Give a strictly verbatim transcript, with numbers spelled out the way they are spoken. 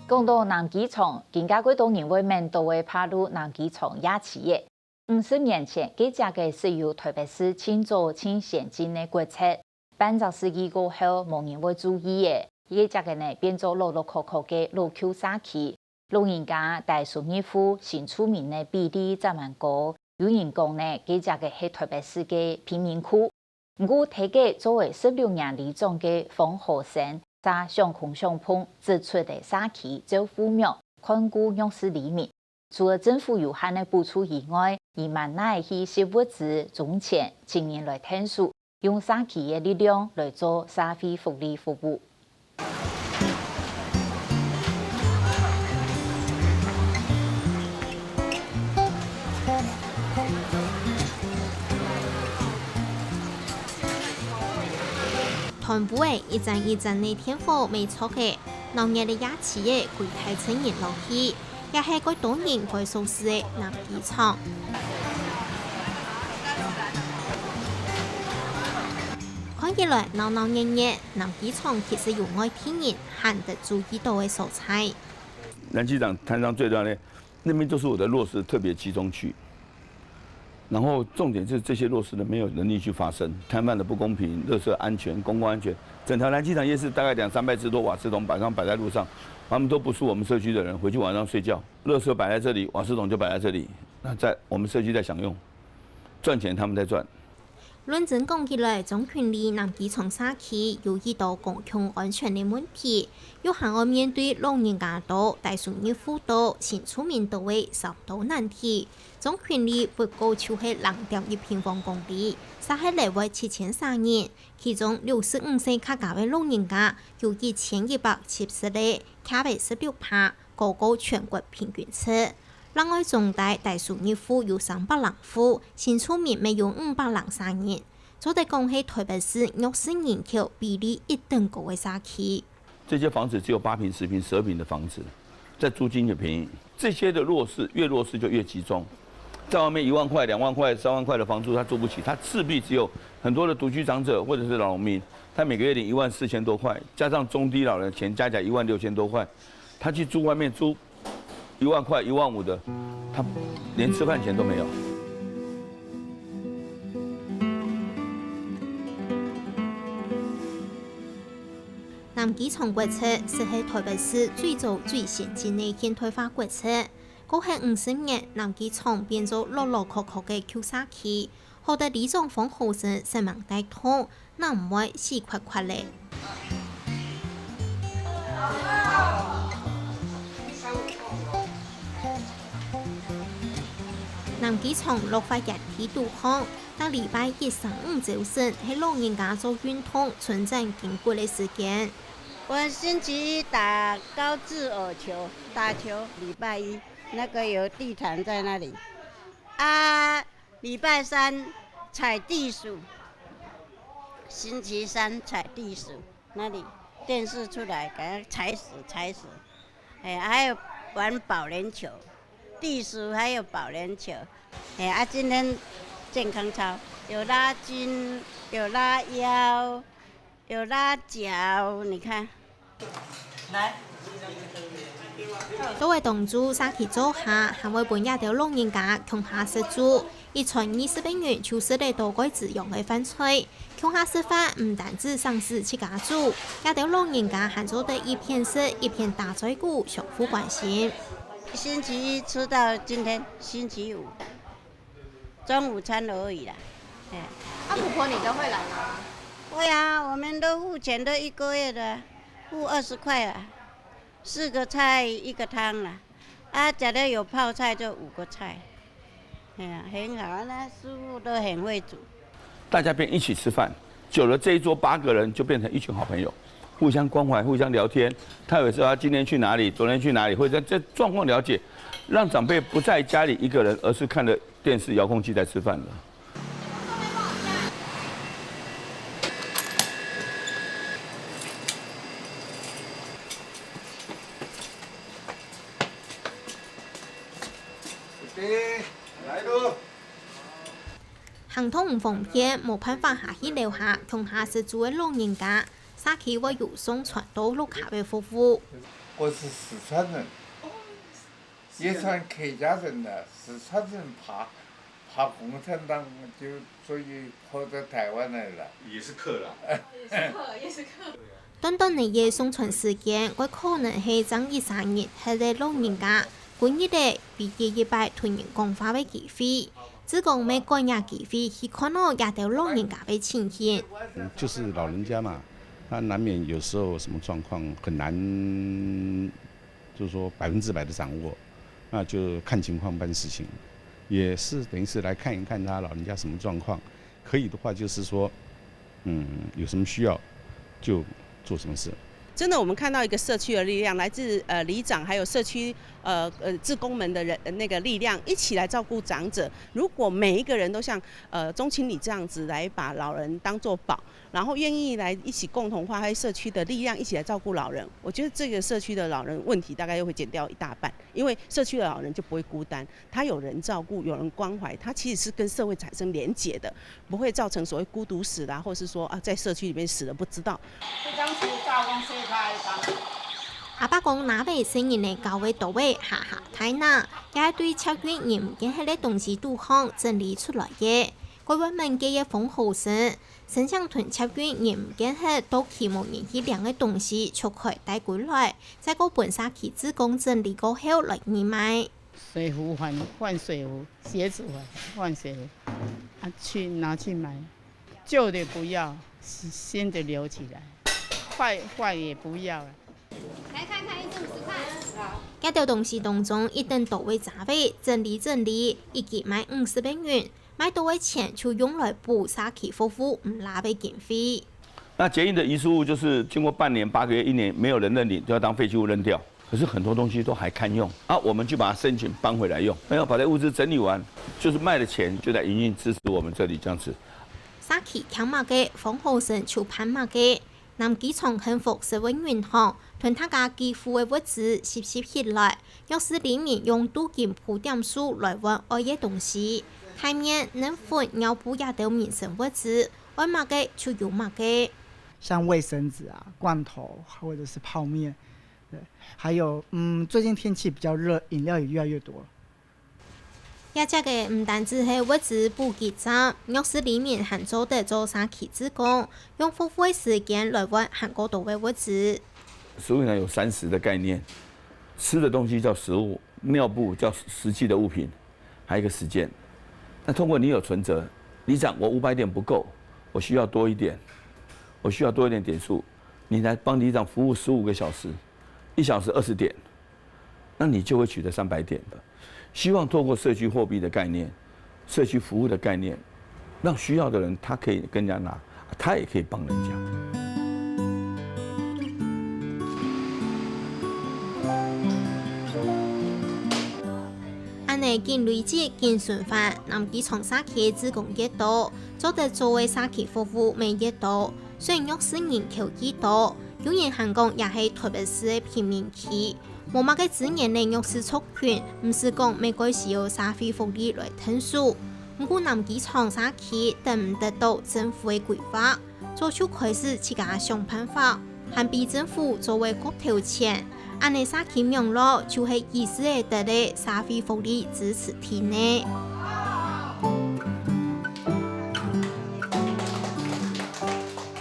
講到南機場，今下幾多人會愐到个怕就南機場夜市仔。五十年前，該隻个設有臺北市盡早盡先進个國策，半隻世紀過後，無人會注意仔。該隻个呢，變做老老殼殼个老舊社區。老人家戴叔入戶，新住民个比例正蠻高。有人講呢，該隻个係臺北市个貧民窟。 毋過，在該做了十六年里長个方和生，就相碰相碰，指出了社區照護網，看顧弱勢里民。除了政府有限个補助以外，佢還拿去食物資、種田，請人來𢯭手，用社區个力量來做社會福利服務。 斷烏个一盞一盞个電火，乜著个，鬧熱个夜市仔，歸大陣人落去，也係蓋多人蓋熟事个南機場。看起來鬧鬧熱熱，南機場其實有外地人罕得注意到个所在。南機場攤商最重要的，那邊都是我的弱勢特別集中區。 然後重點是這些弱勢的沒有能力去發聲，攤販的不公平、垃圾安全、公共安全，整條南機場夜市大概兩三百隻多瓦斯桶擺上擺在路上，他們都不是我們社區的人，回去晚上睡覺，垃圾擺在這裡，瓦斯桶就擺在這裡，那在我們社區在享用，賺錢他們在賺。論真講起來，中壢里南機場社區有一道公共安全个問題，又還愛面對老人家多、戴叔入戶多、新住民多个三道難題。 中壢里不過就係零點一平方公里，煞核了會七千儕人，其中六十五歲較高个老人家有一千一百七十個，徛在十六趴，高過全國平均值。另外，中大戴叔入戶有三百零戶，新住民乜有五百零儕人，做得講係臺北市弱勢人口比例一等高个社區。 這些房子只有八坪、十坪、十二坪的房子，在租金也便宜。這些的弱勢，越弱勢就越集中。在外面一萬塊、兩萬塊、三萬塊的房租，他住不起，他勢必只有很多的獨居長者或者是老農民，他每個月領一萬四千多塊，加上中低老人錢加起來一萬六千多塊，他去住外面租一萬塊、一萬五的，他連吃飯錢都沒有。 南機場國策實係臺北市最早最先進个現代化國策。過去五十年，南機場變做老老殼殼个舊社區，好得里長方和生煞猛帶動，正毋會死㧡㧡咧。 南機場綠化園地肚項，逐禮拜一、三、五朝晨，係老人家做運動、伸展筋骨个時間。我星期一打高爾夫球，打球，禮拜一那個有地毯在那裡。啊，禮拜三踩地鼠，星期三踩地鼠，那裡電視出來，給它踩死，踩死。 哎，還有玩保齡球，地鼠還有保齡球。哎，啊，今天健康操，有拉筋，有拉腰，有拉腳，你看。來。到位當晝，社區灶下，還會分這兜老人家共下食晝，一餐二十個銀就食得到蓋滋養个飯菜。 共下食飯，毋單止省事自家煮，這兜老人家還做得一片食一片打嘴鼓，相互關心。星期一吃到今天星期五，中午餐而已啦。哎。那婆婆你都會來嗎？會啊，我們都付錢都一個月的，付二十塊啊。 四個菜一個湯啦，啊，假如有泡菜就五個菜，哎呀，很好啊，那師傅都很會煮。大家便一起吃飯，久了這一桌八個人就變成一群好朋友，互相關懷，互相聊天。他有時候他今天去哪裡，昨天去哪裡，或者這狀況了解，讓長輩不在家裡一個人，而是看著電視遙控器在吃飯了。 行動毋方便，無辦法下去樓下共下食晝个老人家，社區會有送餐到屋下个服務。我是四川人，也算客家人了。四川人怕怕共产党，就所以跑到台湾来了。也是客啦。也是客，也是客。短短个送餐時間，佢可能係爭一儕人歇个老人家，今日个唯一一擺同人講話个機會。志工乜趕這機會去看到這兜老人家个情形。嗯，就是老人家嘛，他难免有时候什么状况很难，就是说百分之百的掌握，那就看情况办事情，也是等于是来看一看他老人家什么状况，可以的话就是说，嗯，有什么需要就做什么事。真的，我们看到一个社区的力量，来自呃里长还有社区呃呃志工们的人那个力量，一起来照顾长者。如果每一个人都像呃钟清礼这样子来把老人当作宝，然后愿意来一起共同发挥社区的力量，一起来照顾老人，我觉得这个社区的老人问题大概又会减掉一大半，因为社区的老人就不会孤单，他有人照顾，有人关怀，他其实是跟社会产生连结的。不会造成所谓孤独死啦，或是说啊在社区里面死了不知道。這張圖照光切開，當阿爸講拿尾細人仔教會到位，哈哈，太難。也對捷運人毋見忒个東西肚項整理出來个。該位門个个風好生，申請同捷運人毋見忒到期無人去領个東西，就開帶歸來，再過分社區志工整理過後來義賣。水壶换换水壶，鞋子换换鞋子，啊，去拿去买，旧的不要，新新的留起来，坏坏也不要了。来看看一支五十块。這兜東西當中，一等到位紮位，整理整理，一支賣五十个銀，賣到个錢就用來補社區服務毋罅个經費。那捷運的遺失物就是经过半年、八个月、一年没有人认领，就要当废弃物扔掉。可是很多东西都还堪用啊，我们就把它申请搬回来用。没有把这物资整理完，就是卖的钱就在营运支持我们这里这样子。社區欠麼个，方好生就辦麼个。南機場幸福社會銀行同大家寄付个物資集集起來，若是里民用鍍金鋪點數來換愛个東西，台面、奶粉、尿布這兜民生物資，愛麼个就有麼个。像卫生紙啊、罐头或者是泡面，对，还有嗯，最近天气比较热，饮料也越来越多了。這隻个毋單止係物資補給站，若是里民還做得做社區志工，用服務个時間來換還過多个物資。食物銀行有三十的概念，吃的东西叫食物，尿布叫实际的物品，还有一个时间。那通过你有存折，里长，我五百点不够，我需要多一点，我需要多一点点数，你来帮里长服务十五个小时，一小时二十点，那你就会取得三百点了。希望透过社区货币的概念、社区服务的概念，让需要的人他可以跟人家拿，他也可以帮人家。恁呢緊累積緊循環，南機場社區个志工越多，做得做个社區服務乜越多，雖然弱勢人口既多，有人還講這係特別市个貧民區，無麼个資源个弱勢族群，毋使講乜蓋需要社會福利來𢯭手。毋過南機場社區等毋得到政府个規劃，早就開始自家想辦法，還比政府做个較頭前。恁呢社區網路就係意思个得个社會福利支持體呢。